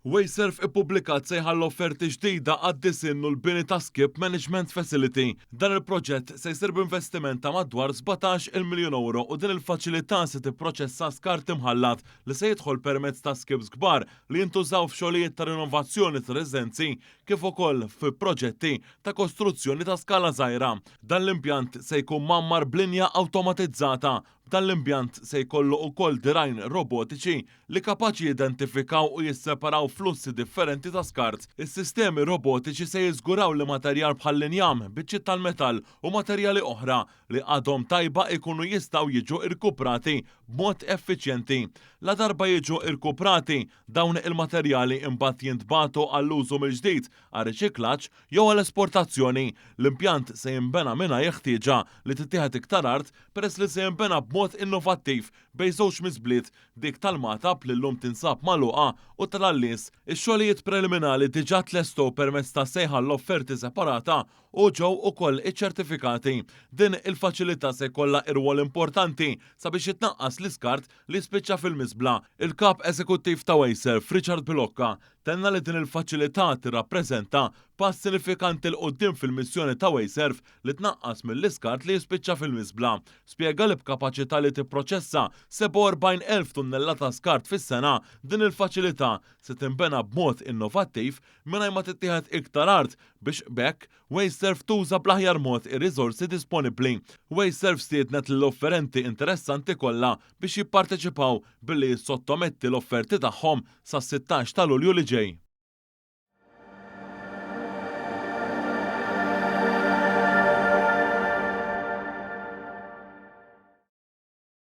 Wasteserv ippubblikat sejħa għall-offerti ġdida għad-disinn u l-bini ta' Skip Management Facility. Dan il-proġett se jsir b'investiment ta' madwar 17-il miljun ewro u din il-faċilità se tipproċessa skart imħallat li se jidħol permezz ta' skips kbar li jintużaw f'xogħlijiet ta' rinnovazzjoni ta' residenzi kif ukoll fi proġetti ta' kostruzzjoni ta' skala żgħira. Dan l-impjant se jkun mgħammar b'linja awtomatizzata. Dan l-impjant se jkollu wkoll dirgħajn robotiċi li kapaċi jidentifikaw u jisseparaw flussi differenti ta' skart. Is-sistemi robotiċi se jiżguraw li materjal bħall-injam, biċċiet tal-metall u materjali oħra li għadhom tajba jkunu jistgħu jiġu rkuprati b'mod effiċjenti. Ladarba jiġu rkuprati, dawn il-materjali imbagħad jintbagħtu għall-użu mill-ġdid, għar-riċiklaġġ jew għall-esportazzjoni. L-impjant se jinbena mingħajr ħtieġa li tittieħed iktar art peress li se jinbena b'mod innovattiv bejn żewġ miżbliet, dik tal-Magħtab li llum tinsab magħluqa u tal-Għallies. Ix-xogħlijiet preliminali diġà tlestew permezz ta' sejħa għall-offerti separata u ġew ukoll iċċertifikati. Din il-faċilità se jkollha irwol importanti sabiex jitnaqqas l-iskart li jispiċċa fil-miżbla. Il-Kap Eżekuttiv ta' Wasteserv, Richard Bilocca, tenna li din il-faċilità tirrappreżenta pass sinifikanti 'l quddiem fil-missjoni ta' Wasteserv li tnaqqas mill-iskart li jispiċċa fil-miżbla. Spjega li b'kapaċità li tipproċessa 47,000 tunnellata skart fis-sena, din il-faċilità se tinbena b'mod innovattiv mingħajr ma tittieħed iktar art biex b'hekk Wasteserv tuża bl-aħjar mod ir-riżorsi disponibbli. Wasteserv stiednet lill-offerenti interessanti kollha biex jipparteċipaw billi jissottometti l-offerti tagħhom sas-16 ta' Lulju li ġej.